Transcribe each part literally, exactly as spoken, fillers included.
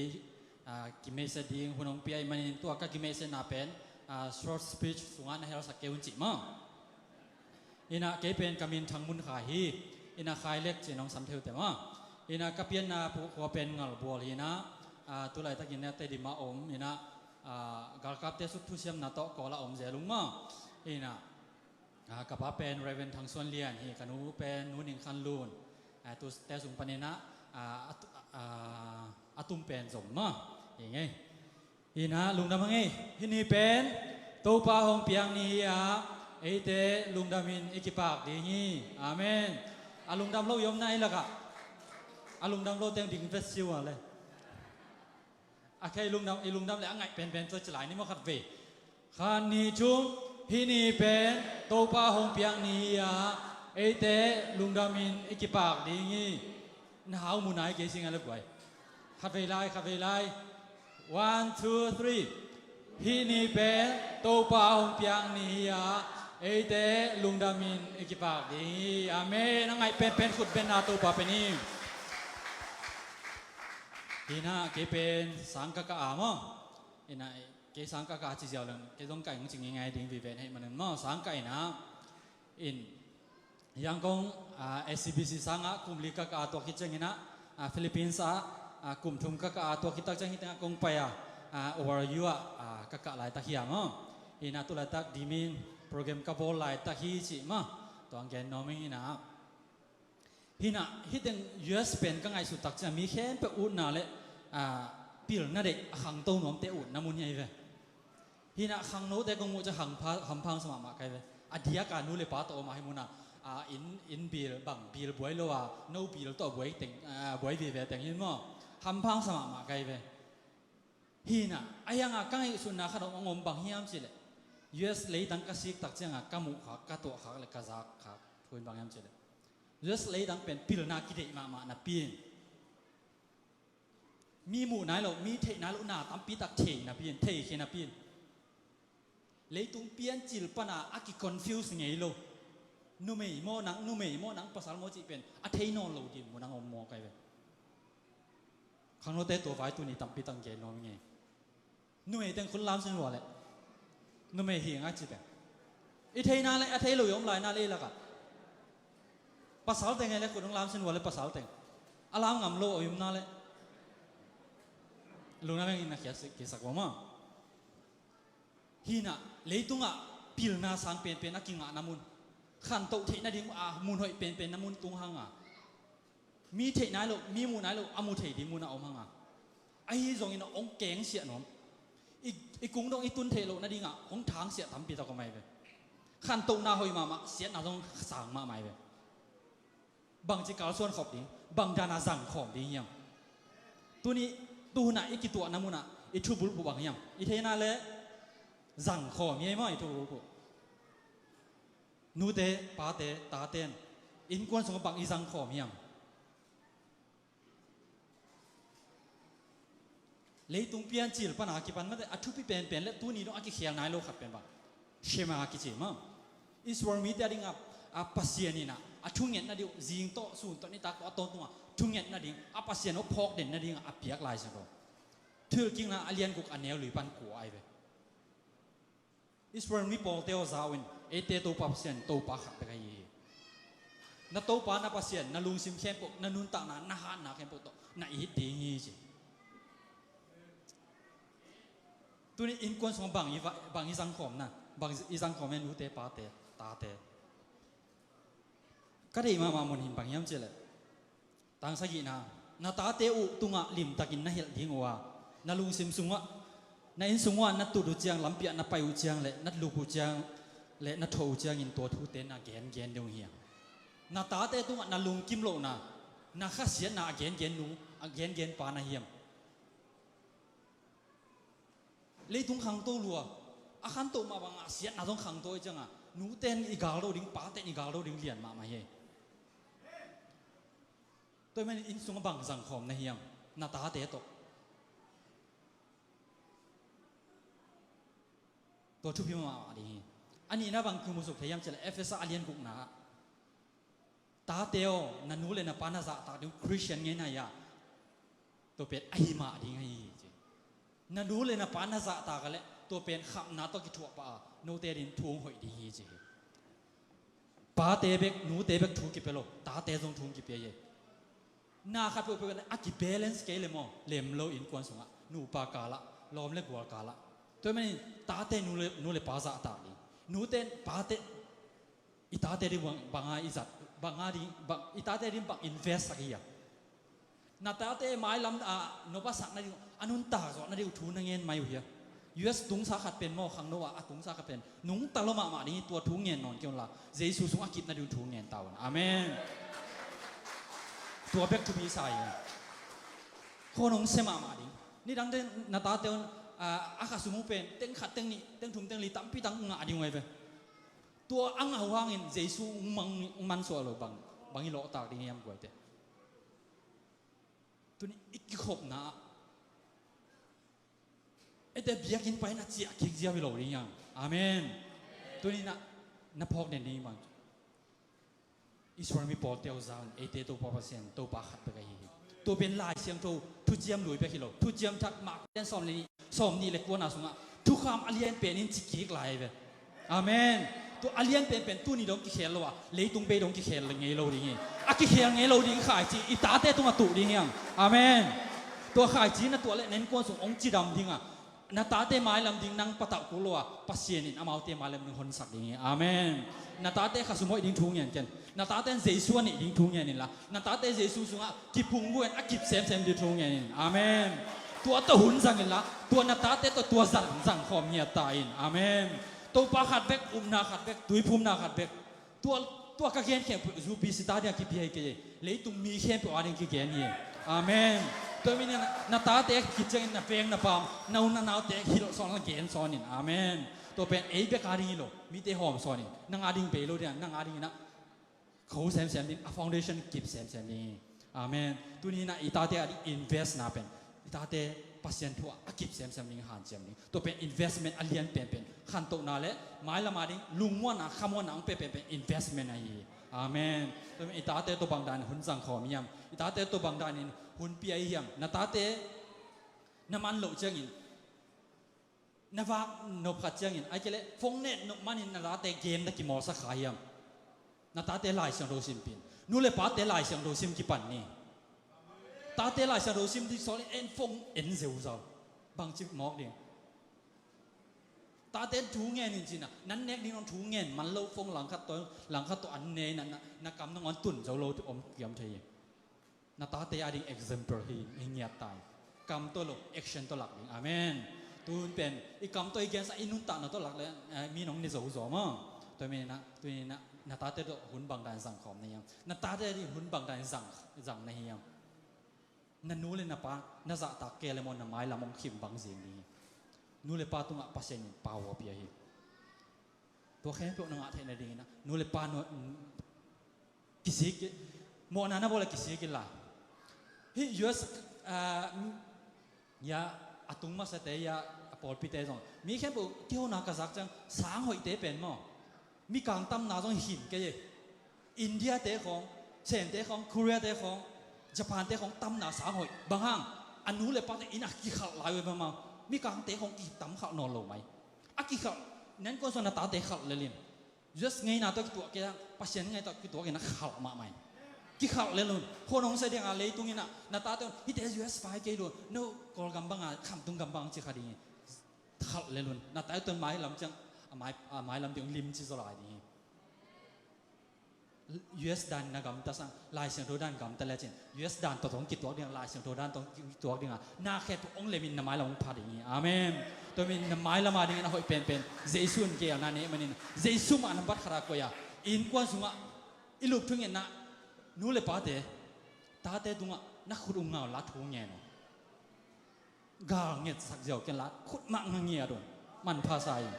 kei, ah, kimessage ding hun hong pia ahih manin tua ka kimessagenna pen, ah, short speech sungah na helsak kei un cih maw. Inah kei pen ka min Thang Mun Khai hi. Inah Khai Lek ci-in hong sam thei uh teh maw. Inah ka pianna khua pen Ngalbual hi inah, ah, tulaitakin inah Tedim ah om inah, ah, galkapte suk thusiamna tawh Kawl ah om zel ung maw. Inah, ah, ka pa pen Reverend Thang Suan Lian hi, ka nu pen Nu Ning Khan Lun. Ah, tute sung panin ah, ah, a tu-, ah, a tum pen zong maw. Hi ngei. Inah lungdam hang ei. Hih ni pen Topa hong piak ni hi a, eite lungdamin i kipak ding hi. Amen. A lungdam lo i omna i lakah, a lungdam lo teng ding vet siu a le. A kei lungdam, i lungdam le a ngaih penpen tawh ci lai ni maw khatvei. Khat ni thum. Hih ni pen Topa hong piak ni hi a, eite lungdamin i kipak ding hi. Na hau mu nai kei sing a le buai. Khatvei lai, khatvei lai. One, two, three. Hih ni pen Topa hong piak ni hi a, eite lungdamin i kipak ding hi. Amen. A ngaih penpen khut benna Topa pen hi. Inah kei pen sang ka kah a maw. Inah kei sang ka kah a ci ziau leng kei zong ka ing ci ngeingai ding vive na hih manin maw, sang ka inah. In Yangon, ah, S C B C sangah kum li ka kah a, tua khit ciangin ah, ah, Philippines ah, ah, kum thum ka kah a, tua khit tak ciang hih tengah kong pai a, ah, O R U ah, ah, ka kah laitak hi a maw. Inah tu laitak dimin program ka bawl laitak hi cih maw. Tua hong gen nuam ing inah. Hinah, hih teng U S pen ka ngaihsut tak ciang mi khempeuh utna le, ah, pilna deih a khangto nuamte utna mun hi ahi ve. Hinah khangnote kong muh ciang hampha, hampha hong sa mahmah ka hi ve. A diaka nu le pa tawh om a hih munah, ah, inn, inn bil, bang bil buai lo a, no bil tawh buai teng, ah, buai vive teng hi maw. Hampha hong sa mahmah ka hi ve. Hinah, a hiangah ka ngaihsutna khat hong om bang hiam cihleh, U S leitang ka sik tak ciangah ka muh khak, ka tuah khak le ka zak khak thu in bang hiam cihleh, U S leitang pen pilna kideih mahmah napi in, mi muh nai loh, mi theih nai loh na tampi tak thei napi in, thei khia napi in, leitung piancil pana a kiconfuse ngei lo, numei maw nang, numei maw nang, pasal maw cih pen a thei nawn lo dim mun hong om maw ka hi ve. Khangnote tua vai tuni tampi tak gen nuam ing ei. Numei teng khut lam sin vua leh. Numei hi ngai ci teng. I theina le a thei lo i om laina le i lakah. Pasal teng ei le khut hong lam sin vua le pasal teng. A lam ngam lo i omna le. Lungna meng in na khiat kisak vua maw. Hinah, leitungah pilna sang penpen a kingahna mun, khantoh theih nading a mun hoih penpenna mun tung hanga, mi theih nai loh, mi muh nai loh a mu thei ding munah om hanga, ahi zongin hong kengsiah nuam. I, i kung dong i tun theih loh nadingah hong thangsiah tampi tak om ahi ve. Khantohna hoih mahmah, siatna zong sang mahmah ahi ve. Bangci kalsuan khop ding, bang dana zang khawm ding hiam? Tuni, tuhunah i kituahna munah i thubulphuh bang hiam? I theina le zang khawm hi maw i thubulphuh? Nute, pate, taten innkuan sungah bang i zang khawm hiam? Leitung piancil pana kipan mate a thupi penpen le tuni dong a kikhial nai lo khat pen bang, Shema kici maw. Israel mite a dingah, a, Pasian inah a thunget nading uh, zing tawh, sun tawh, nitak tawh, a tawntungah thunget nading, a Pasian uh phawk den nadingah a piak Lai Siangtho. Thuhilhkikna a lian guk a neu li pan kua ahi ve. Israel mi pawlte aw, za uh in, eite Topa Pasian Topa khat bek ahi hi. Na Topa na Pasian na lungsim khempeuh, na nuntakna, na hatna khempeuh tawh na it ding hi ci. Tuni innkuan sungah bang i va-, bang i zangkhawm na, bang i zangkhawm e, nute, pate, tate? Ka deih mahmah mun hin bang hiam cihleh, tang sagihna, na tate uh tungah limtakin na hilh ding uh a, na lungsim sungah, na inn sungah na tut uh ciang, lampi ah na pai uh ciang le na luk uh ciang le na tho uh ciangin tua thute na gengen ding uh hiam? Na tate tungah na lungkim lohna, na khasiatna a gengen nu, a gengen pa na hiam? Leitung khangto lua, a khantoh mah bangah siatna zong khangto i cianga, nuten i galdo ding, paten i galdo ding lian mahmah hi. Tua hi manin inn sungah bang zangkhawm na hiam, na tate tawh? Tua thupi mahmah ding hi. A nihna bang kimusuk thei hiam cihleh, Efesa a lian gukna ah, tate aw, na nu le na pa na zahtak ding uh, Khristian ngeina hi a, Tua pen ahi mah ding ahi hi ci. Na nu le na pa na zahtak a leh tua pen khamna tawh kithuah pah a, note ding thu hong hoih ding hi ci hi. Pate bek, nute bek thu kipia lo, tate zong thu kipia hi. Na khat peuhpeuh a kibalance kei le maw, lem lo innkuan sungah, nupa kalah, lawm le gual kalah. Tua manin tate nu le, nu le pa zahtak ding. Nute pate, i tate ding bang, banga i zat, banga ding, bang, i tate ding bang invest sak hi a. Na tate mailam a nop a sak nading, a nuntak zawh nading thu na ngen mai uh hia? U S tungsa khat pen maw, khangno ah a tungsa khat pen nungta lo mahmah ding hi, tua thu ngen nawn kei unla, Jesu sung a kip nading thu ngen ta un. Amen. Tua bek thupi sa hi. Khuan hong sia mahmah ding. Nidang den na tate un, a, a kha sung uh pen teng khat, teng nih, teng thum, teng li, tampi tang ngah ding uh hi ve. Tua a ngah uh hangin Jesu hong mang, hong mansuah lo bang, bang i lawhtak ding hiam guaite? Tuni i kikhopna ah eite biakinn pai na ciah kik ziau hi lo ding hiam? Amen. Tuni na, na phawk den ding bang, Israel mi pawlte uh zang, eite Topa Pasian, Topa khat bek ahi hi. Tua pen Lai Siangtho thuciam lui bek hi lo. Thuciam Thak Mark lian sawm le nih, sawm nih le kuana sungah thukham a lian pen in ci kik lai ve. Amen. Tua a lian penpen tuni dong kikhel lo a, leitung bei dong kikhel ngei lo ding hi. A kikhel ngei lo ding khaici i tate tungah tuh ding hiam? Amen. Tua khaici na tuah leh na innkuan sung hong cidam ding a, na tate mailam ding nang patauh kul lo a, Pasian in amaute mailam ding honsak ding hi. Amen. Na tate khasum hoih ding thu ngen ken. Na tate in Jesu a nih ding thu ngen inla, na tate Jesu sungah kiphungvuh in a kip semsem ding thu ngen in. Amen. Tua tawh hun zang inla, tua na tate tawh tua zang zang khawm ngiat ta in. Amen. Topa khat bek, upna khat bek, tuiphumna khat bek. Tua, tua ka gen khempeuh zupi sita ding a kipia hi kei, leitung mi khempeuh a ding kigen hi. Amen. Tua manin na, na tate khit ciangin na veng na pam, na u na naute hilh sawn la gen sawn in. Amen. Tua pen ei bek a ding hi lo, mite hawm sawn in. Nang a ding bei lo ding a, nang a ding in a kho semsem ding, a foundation kip semsem ding hi. Amen. Tuni in a i tate a ding invest na pen, i tate Pasian thu ah a kip semsem ding, hanciam ding. Tua pen investment a lian penpen, khantohna le mailam a ding lungmuanna, khamuanna hong pia penpen investment ahi hi. Amen. Tua pen i tate tawh bangdan hun zang khawm hiam? I tate tawh bangdan in hun pia hi hiam? Na tate na man loh ciangin, na vak nop khat ciangin, ahih kei leh phone net nop manin na tate game na kimawlsak kha hiam? Na tate Lai Siangtho simpin. Nu le pate Lai Siangtho sim kipan ni. Tate Lai Siangtho sim ding sawlin en phone en zeuzau. Bangci mawk ding? Tate thu ngen in cina, nan nek ding nong thu ngen man lo, phone langkhat tawh, langkhat tawh an ne na, na, na kam nong an tun zo lo om kiam thei hi. Na tate a ding example hi, hi ngiat ta in. Kam tawh lo, action tawh lak ding. Amen. Tun pen i kam tawh i gensa i nuntakna tawh lak le, eh, mi nong ne zo zaw maw? Tua mi na, tuni na, na tate tawh hun bangdan zang khawm na hiam? Na tate a ding hun bangdan zang, zang na hiam? Na nu le na pa na zahtak kei le maw, na mailam hong khim bang zing ding hi. Nu le pa tungah Pasian in pau a pia hi. Tua khempeuh na ngah theih nadingin a, nu le pa nu, kisik, mawhna na bawl a kisik inla. Hih U S, ah, ya, a tung masate ya, a pawlpite zong, mi khempeuh kihona ka zak ciang, sang hoihte pen maw, mikang tamna zong him kei e. India te khawng, Sen te khawng, Korea te khawng, Japan te khawng tamna sang hoih. Bang hang? A nu le pate inn a kikhalh lai uh e maw. Mikang te khawng kitam khalh nawn lo mai. A kikhalh, na innkuan sung na tate khalh lel in. U S ngeina tawh kituak kei a, Pasian ngeina tawh kituak in a khalh mahmah in. Kikhalh lel un. Khuan hong sia ding a, leitung in a, na tate un, hihte U S pai kei lua, no Kawlgam bang a, Khamtung gam bang ci kha ding hi. Khalh lel un. Na tate un mailam ciang, a mai, a mailam ding limci zaw lai ding hi. U S dan na gamta sang, Lai Siangtho dan gamta lecin, U S dan tawh tawh hong kituak ding a, Lai Siangtho dan tawh hong kituak ding a, na khempeuh hong lemin na mailam hong pha ding hi. Amen. Tua min na mailam a dingin a hoih penpen Jesu in geelna nei manin, Jesu mah nambat khat a koih a, innkuan sungah i lup thungetna, nu le pate, tate tungah na khut um ngau la thu ngen uh. Gal ngetsak ziau ken la khut mah nga ngiat un. Manpha sa in.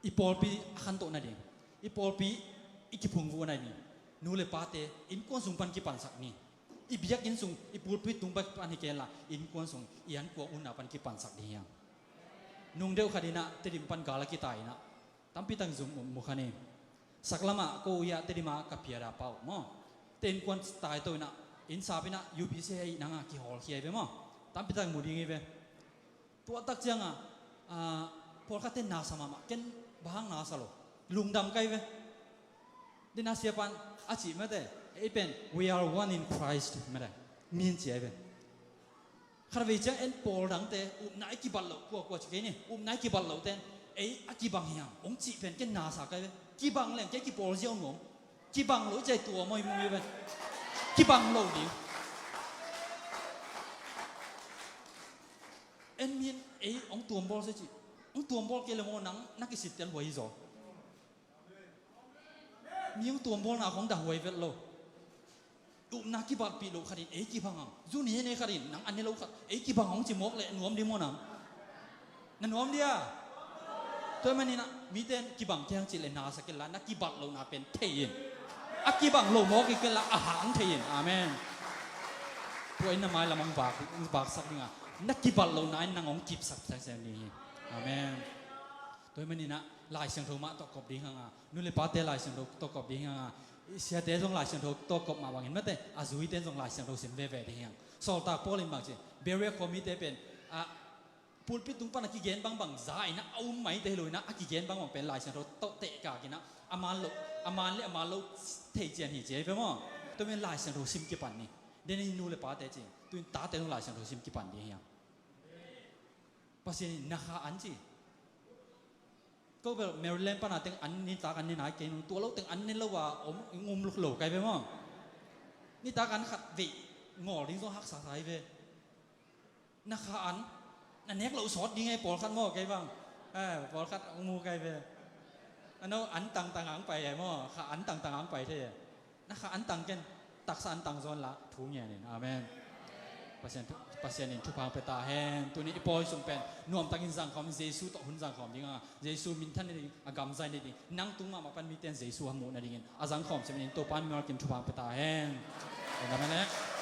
I pawlpi a khantoh nading, i pawlpi i kiphungvuh nading, nu le pate innkuan sung pan kipansak ni. I biakinn sung, i pulpit tung pan kipan hi kei la, innkuan sung i ankuang unau pan kipansak ding hiam? Nung deuh khat in a, Tedim pan gal a kitai in a, tampi tak zum mu kha ni. Saklam ah ko uh hi a, Tedim a ka piada pa uh maw, te innkuan tai to in a, Inn sap in ah U P C ah i nang a kihawlkhia hi ve maw. Tampi tak mu ding hi ve. Tua tak ciangah, ah, pawlkhatte nasa mahmah, ken bang hang nasa lo. Lungdam ka hi ve. Dena siapan a cih mate, ei pen, "We are one in Christ," mate. Min ci a hi ve. Khatvei ciang en pawl dangte upna i kibat loh, kuakua ci kei ni, upna i kibat loh ten ei a kibang hiam hong cih pen ken nasa ka hi ve. Kibang leng kei kipawl ziau nuam. Kibang loh ciai tua mawi mui ve. Kibang loh ding. En min ei hong tuambawl se cih. Hong tuambawl kei le maw nang na kisittel huai hi zaw. Mi hong tuambawlna khong dah huai vet lo. Upna kibatpih loh khatin ei kibang ang. Zu ni hene khatin nang an ne lo khat ei kibang ang hong ci mawk leh nuam ding maw nang? Na nuam dia? Tua hi maninah mite kibang kiang cih leh nasa kei la na kibat lohna pen thei in. A kibang lo mawk i kei la a hang thei in. Amen. Tua in na mailam hong vak, hong vaksak dinga na kibat lohna in nang hong kipsak siangsiang ding hi. Amen. Tua hi maninah Lai Siangtho mah tawh kop ding hanga, nu le pate Lai Siangtho tawh kop ding hanga, siate zong Lai Siangtho tawh kop mah bangin mate, a zuite zong Lai Siangtho sim veve ding hang. Sawltak Paul in bang ci, Berea khua mite pen, a, pulpit tung pan a kigen bangbang za inah a um maite hi lo inah a kigen bangbang pen Lai Siangtho tawh tehkak inah a man lo, a man le a man lo thei cian hi ci hi ve maw. Tua men Lai Siangtho sim kipan ni. Den in nu le pate ci, tuin tate zong Lai Siangtho sim kipan ding hiang. Pasian in na kha an ci. Ko bel Maryland pana teng an nitak an ne nai kei nung tua lo teng an ne lo a om, um lo kai ve maw. Nitak an khat veih ngawl ding zong haksa sai ve. Na kha an na nek lo sawt ding ei pawlkhat maw kei bang. Eh, pawlkhat mu kai ve. Ano an tangtang ang pai ei maw, kha an tangtang ang pai thei ei. Na kha an tang ken, taksa an tang zawn la thu ngen in. Amen. Pasian thu, Pasian in thupha pia ta hen. Tuni i pawi sung pen nuamtakin zangkhawm, Jesu tawh hun zangkhawm ding a, Jesu minthan ni ding, a gamzai ni ding, nang tung mahmah pan miten Jesu a muh na dingin a zangkhawm simin Topa mimal kim thupha pia ta hen. Amen.